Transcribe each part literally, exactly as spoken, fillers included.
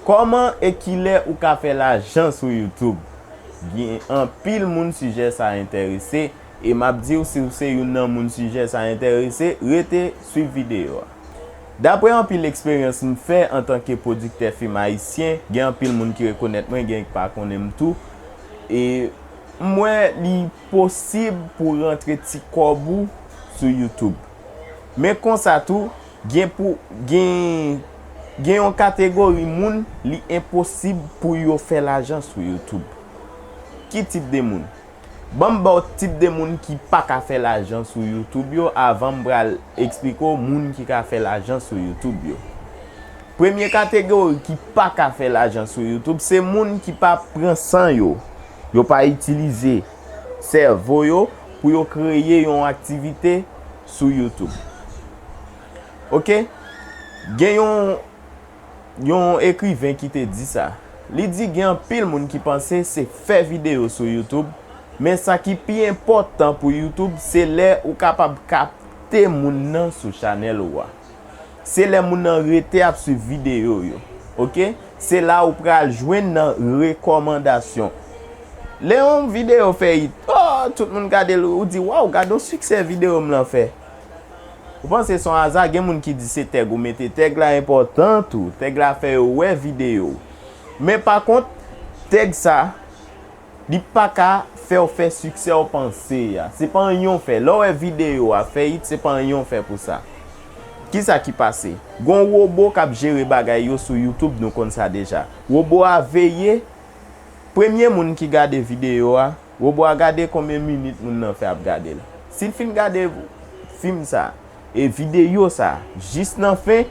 Kòman e kilè ou ka fè lajan sou YouTube? Gen anpil moun sijè sa enterese, e m ap di w, si w se youn nan moun sijè sa enterese, rete swiv videyo a. Daprè anpil eksperyans m fè antanke pwodiktè fim ayisyen, gen anpil moun ki rekonèt mwen, gen ki pa konnen m tou. E m wè li posib pou rantre ti kòb ou sou YouTube. Men konsa tou, gen pou gen gen yon kategori moun li enposib pou yo fè lajan sou YouTube. Ki tip de moun? Ban m ba w tip de moun ki pa ka fè lajan sou YouTube yo avan m pral eksplike w moun ki ka fè lajan sou YouTube yo. Premye kategori ki pa ka fè lajan sou YouTube se moun ki pa pran san yo, yo pa itilize sèvo yo pou yo kreye yon aktivite sou YouTube. Oke? Gen yon yon ekriven ki te di sa. Li di gen anpil moun ki panse se fè videyo sou YouTube, men sa ki pi enpòtan pou YouTube se lè ou kapab kapte moun nan sou chanèl ou a. Se lè moun nan rete ap swiv videyo yo. Oke? Se la ou pral jwenn nan rekòmandasyon. Lè yon videyo fè it, oh, tout moun gade l, ou di, waw, gade yon siksè videyo m lan fè. Ou panse se yon aza? Gen moun ki di se tèg ou mete. Tèg la enpòtan tou. Tèg la fè yo wè videyo w. Men pa kont, tèg sa, li pa ka fè w fè siksè w panse a. Se pa anyen w fè. Lè w wè videyo a fè it, se pa anyen w fè pou sa. Kisa ki pase? Gon wobo k ap jere bagay yo sou YouTube, nou konn sa deja. Wobo a veye premye moun ki gade videyo a, wobo a gade konbyen minit moun nan fè ap gade l. Si l fin gade fim sa, e videyo sa, jis nan fen,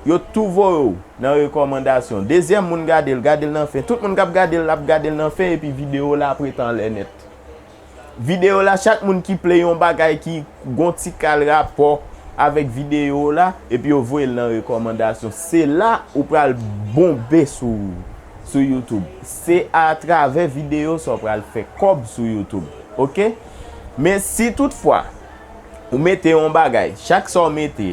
yo tou voye w nan rekòmandasyon. Dezyèm moun gade l, gade l nan fen. Tout moun k ap gade l, l ap gade l nan fen, epi videyo la ap ret anlè nèt. Videyo la, chak moun ki play yon bagay ki gon ti kal rapò avèk videyo la, epi yo voye l nan rekòmandasyon. Se la ou pral bonbe sou, sou YouTube. Se atravè videyo sa w pral fè kòb sou YouTube. Oke? Men si toutfwa ou mete yon bagay, chak sa w mete,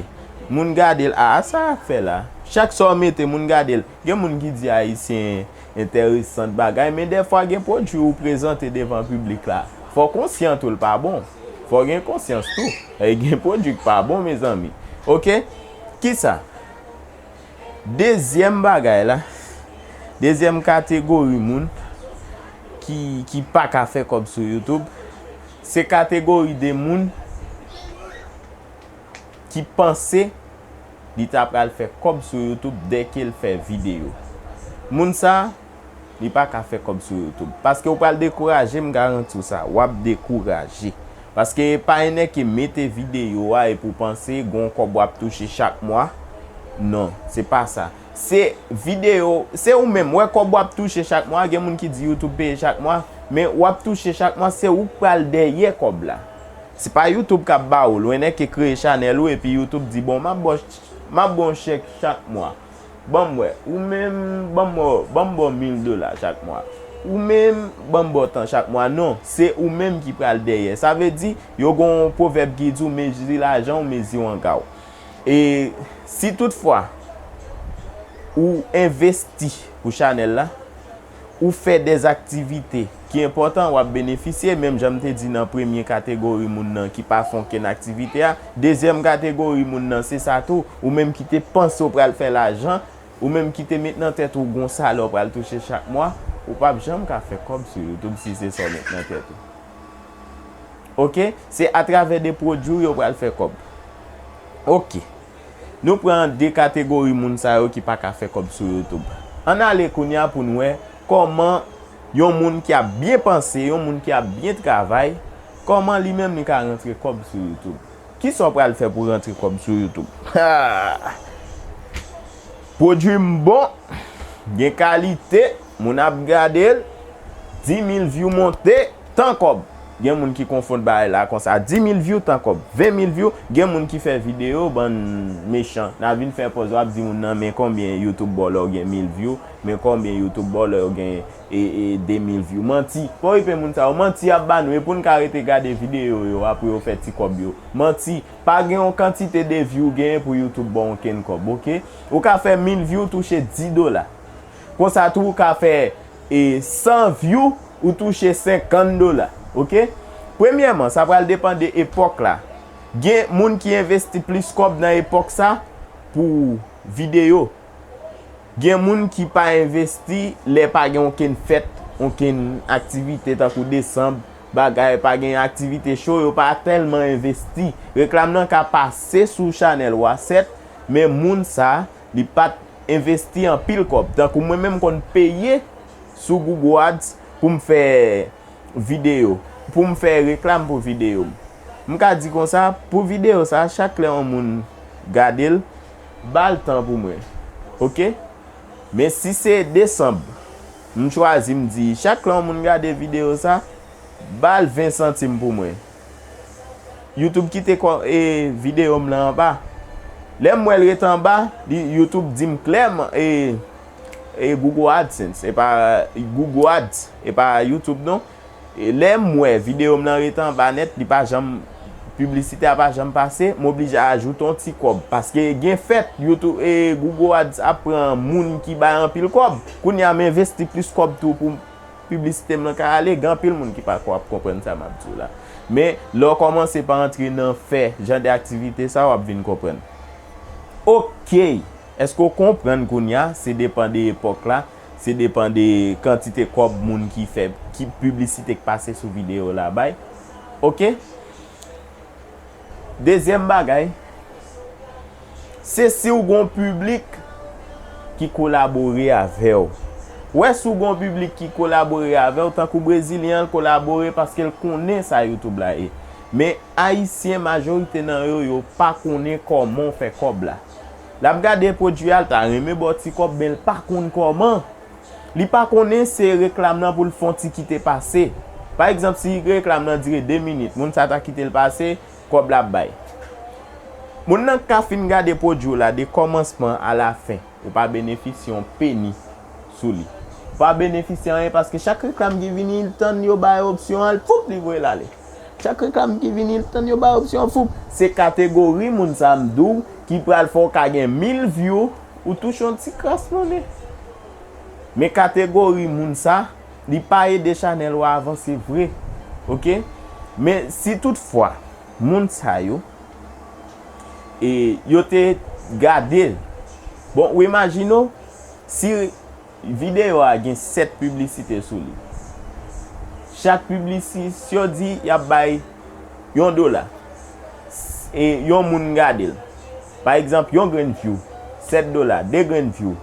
moun gade l, a, sa y ap fè la. Chak sa w mete, moun gade l. Gen moun ki di Ayisyen enteresan bagay, men dèfwa gen pwodui ou prezante devan piblik la. Fò konsyan tou l pa bon. Fò gen konsyans tou. E gen pwodui k pa bon, mezanmi. Oke? Kisa? Dezyèm bagay la, dezyèm kategori moun ki, ki pa ka fè kòb sou YouTube, se kategori de moun ki panse li ta pral fè kòb sou YouTube dèke l fè videyo. Moun sa, li pa ka fè kòb sou YouTube. Paske ou pral dekouraje, m garanti w sa, w ap dekouraje. Paske pa enèke mete videyo a epi w panse gon kòb w ap touche chak mwa. Non, se pa sa. Se videyo, se ou menm, wè kòb w ap touche chak mwa, gen moun ki di YouTube peye chak mwa, men w ap touche chak mwa, se ou k pral dèyè kòb la. Se pa YouTube k ap ba ou l, ou enèke kreye chanèl ou epi YouTube di, bon, m ap ba w, m ap ba w chèk chak mwa. Ban m wè, ou menm, ban m ba w, ban m ba w mil dola chak mwa. Ou menm, ban m ba w tan chak mwa. Non, se ou menm ki pral dèyè. Sa vle di, yo gen yon pwovèb ki di w mezi lajan w, mezi w an ka w. E si toutfwa ou envesti pou chanèl la, ou fè dèzaktivite ki enpòtan, w ap benefisye, menm jan m te di nan premye kategori moun nan ki pa fè okenn aktivite a. Dezyèm kategori moun nan, se sa tou, ou menm ki te panse w pral fè lajan, ou menm ki te met nan tèt ou gon salè w pral touche chak mwa, ou p ap janm ka fè kòb sou YouTube si se sa w met nan tèt ou. Oke? Se atravè de pwodui w yo pral fè kòb. Oke. Nou pran de kategori moun sa yo ki pa ka fè kòb sou YouTube. Ann ale kounye a pou n wè kòman yon moun ki ap byen panse, yon moun ki ap byen travay, kòman li menm li ka rantre kòb sou YouTube. Kisa w pral fè pou rantre kòb sou YouTube? Ha! Pwodui m bon, gen kalite, moun ap gade l, dis mil view monte, tan kòb. Gen moun ki konfonn bagay la konsa, dis mil view, tan kòb, ven mil view, gen moun ki fè videyo, bann mechan. N a vin fè pòz, w ap di moun nan, men konbyen YouTube ba w lè w gen mil view, men konbyen YouTube ba w lè w gen, e, e, de mil view. Manti, pa okipe moun sa yo, manti y ap ba nou, e pou n ka rete gade videyo yo, apre yo fè ti kòb yo. Manti, pa gen yon kantite de view w genyen pou YouTube ba w okenn kòb, oke? Ou ka fè mil view, touche dis dola. Konsa tou ou ka fè e san view, ou touche senkant dola. Oke? Premyèman, sa pral depann de epòk la. Gen moun ki envesti plis kòb nan epòk sa pou videyo. Gen moun ki pa envesti lè pa gen okenn fèt, okenn aktivite tankou desanm, bagay, pa gen aktivite cho, yo pa tèlman envesti. Reklam nan ka pase sou chanèl ou a, sèt, men moun sa, li pa t envesti anpil kòb. Tankou mwen menm, m konn peye sou Google Ads pou m fè videyo, pou m fè reklam pou videyo m. M ka di konsa, pou videyo sa, chak lè yon moun gade l, ba l tan pou mwen. Oke? Men si se desanm, m chwazi, m di, chak lè yon moun gade videyo sa, ba l ven santim pou mwen. YouTube kite kò, e, videyo m lan anba. Lè m wè l ret anba, li, YouTube di m klèman, e, e Google AdSense, e pa Google Ads, e pa YouTube non. E lè m wè videyo m lan ret anba nèt, li pa janm, piblisite a pa janm pase, m oblije ajoute yon ti kòb. Paske gen fèt, YouTube, e Google Ads ap pran moun ki bay anpil kòb. Kounye a m envesti plis kòb tou pou piblisite m lan ka ale. Gen anpil moun ki pa ko ap konprann sa m ap di w la. Men, lè w kòmanse pa antre nan fè jan de aktivite sa, w ap vin konprann. Oke! Èske w konprann kounye a? Se depann de epòk la, se depann de kantite kòb moun ki fè, ki piblisite k pase sou videyo la bay. Oke? Dezyèm bagay, se si w gon piblik ki kolabore avè w. W wè si w gon piblik ki kolabore avè w, tankou brezilyen an, l kolabore paske l konnen sa YouTube la ye. Men ayisyen, majorite nan yo, yo pa konnen kòman w fè kòb la. L ap gade pwodui a, l ta renmen ba w ti kòb, men l pa konn kòman. Li pa konnen se reklam nan pou l fè yon ti kite pase. Pa egzanp, si reklam nan dire de minit, moun sa ta kite l pase, kòb l ap bay. Moun nan ka fin gade pwodui w la de kòmansman a la fen, ou pa benefisye yon peni sou li. Ou pa benefisye anyen paske chak reklam ki vini, l tann yo bay opsyon an, l foup, li voye l ale. Chak reklam ki vini, l tann yo bay opsyon, foup. Se kategori moun sa m di w ki pral fè w ka gen mil view, ou touche yon ti kras monnen. Men kategori moun sa, li pa ede chanèl ou a avanse vre. Oke? Men si toutfwa, moun sa yo, e yo te gade l. Bon, ou imajine w, si videyo a gen sèt piblisite sou li. Chak piblisite, si yo di y ap bay yon dola, e yon moun gade l. Pa egzanp, yon grenn view, sèt dola, de grenn view,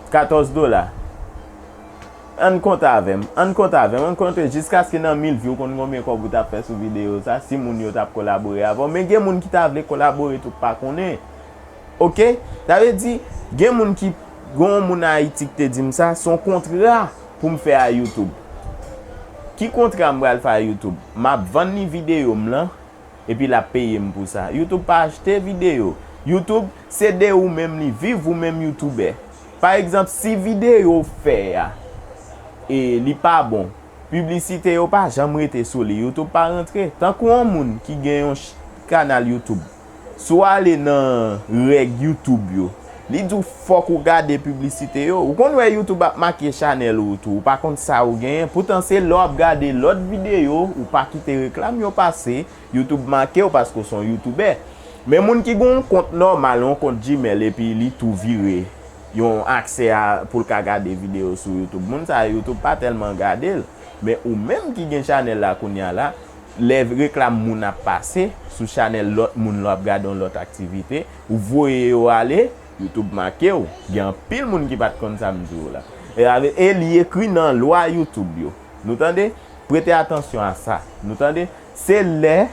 katòz dola. Ann konte avè m, ann konte avè m, ann konte jiskaske nan mil view, w konn konbyen kòb ou t ap fè sou videyo sa, si moun yo t ap kolabore avè w. Men gen moun ki ta vle kolabore tou k pa konnen. Oke? Sa vle di, gen moun ki, gen yon moun Ayiti ki te di m sa, se yon kontra pou m fè a YouTube. Ki kontra m pral fè a YouTube? M ap vann li videyo m lan, epi l ap peye m pou sa. YouTube pa achte videyo. YouTube, se de ou menm li viv, ou menm youtubè. Pa egzanp, si videyo w fè a, e li pa bon, piblisite yo pa janm rete sou li, YouTube pa rantre. Tankou yon moun ki gen yon ch-, kanal YouTube, si w ale nan règ YouTube yo, li di w fòk ou gade piblisite yo. Ou konn wè YouTube ap make chanèl ou tou, ou pa konn sa ou genyen. Poutan se lè w ap gade lòt videyo, ou pa kite reklam yo pase, YouTube make w paske w se yon youtubè. Men moun ki gen yon kont nòmal, yon kont Gmail, epi li tou vire yon aksè a pou l ka gade videyo sou YouTube. Moun sa a, YouTube pa tèlman gade l. Men ou menm ki gen chanèl la kounye a la, lè reklam moun ap pase sou chanèl lòt moun lè w ap gade yon lòt aktivite, ou voye yo ale, YouTube make w. Gen anpil moun ki pa t konn sa m di w la. E ave-, e li ekri nan lwa YouTube yo. Nou tande? Prete atansyon a sa. Nou tande? Se lè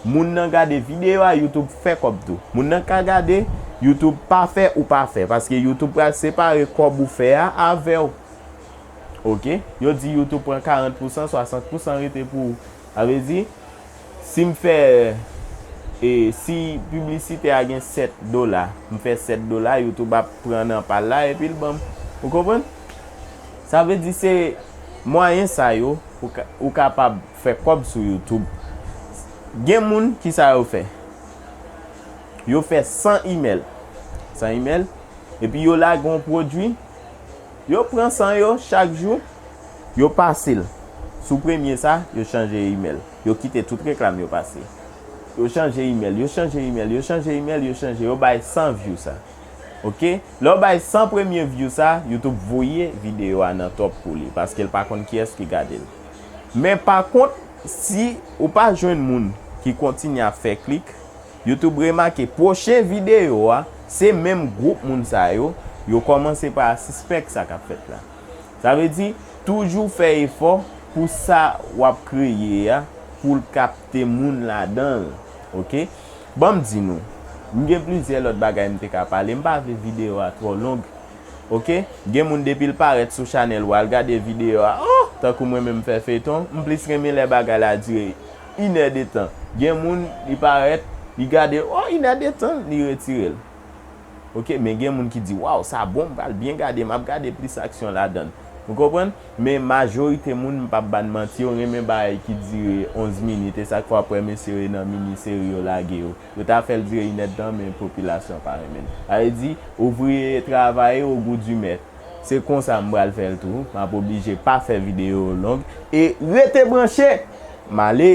moun nan gade videyo a, YouTube fè kòb tou. Moun nan ka gade, YouTube pa fè, ou pa fè. Paske YouTube pral separe kòb ou fè a avè w. Oke? Yo di YouTube pran karant pousan, swasant pousan rete pou ou. Sa vle di, si m fè, e, si piblisite a gen sèt dola, m fè sèt dola, YouTube ap pran nan pa l la epi l ban m. Ou konprann? Sa vle di se mwayen sa yo ou ka, ou kapab fè kòb sou YouTube. Gen moun, ki sa yo fè? Yo fè san imèl. San imèl, epi yo lage yon pwodui, Yo pran san yo chak jou, yo pase l. Sou premye sa, yo chanje email. Yo kite tout reklam yo pase. Yo chanje email, yo chanje email, yo chanje email, yo chanje, yo bay san view sa. Ok? Lè w bay san premye view sa, YouTube voye videyo a nan top pou li, paske l pa konn kiyès ki gade l. Men pa kont, si ou pa jwenn moun ki kontinye ap fè klik, YouTube remake pwochen videyo a, se menm gwoup moun sa yo, yo kòmanse pa sispèk sa k ap fèt la. Sa vle di, toujou fè efò pou sa w ap kreye a, pou l kapte moun ladan l. Ok? Ban m di nou, m gen plizyè lòt bagay m te ka pale, m pa vle videyo a twò long. Ok? Gen moun depi l parèt sou chanèl ou al gade videyo a, oh, tankou mwen menm fè feyton, m plis renmen lè bagay la dire inè de tan. Gen moun, li parèt, li gade, oh, inè de tan, li retire l. Ok, men gen moun ki di, waw, sa bon, m pral byen gade, m ap gade plis aksyon ladan l. Ou konprann? Men majorite moun, m p ap ba n manti, yo renmen bagay ki dire onz minit, e sa k fè w ap wè mesye yo nan mini seri yo lage yo. Yo ta fè l dire inèdtan, men popilasyon pa renmen l. Sa vle di, ouvriye travaye au goût du maître. Se konsa m pral fè l tou. M ap oblije pa fè videyo yo long. E rete branche! M ale!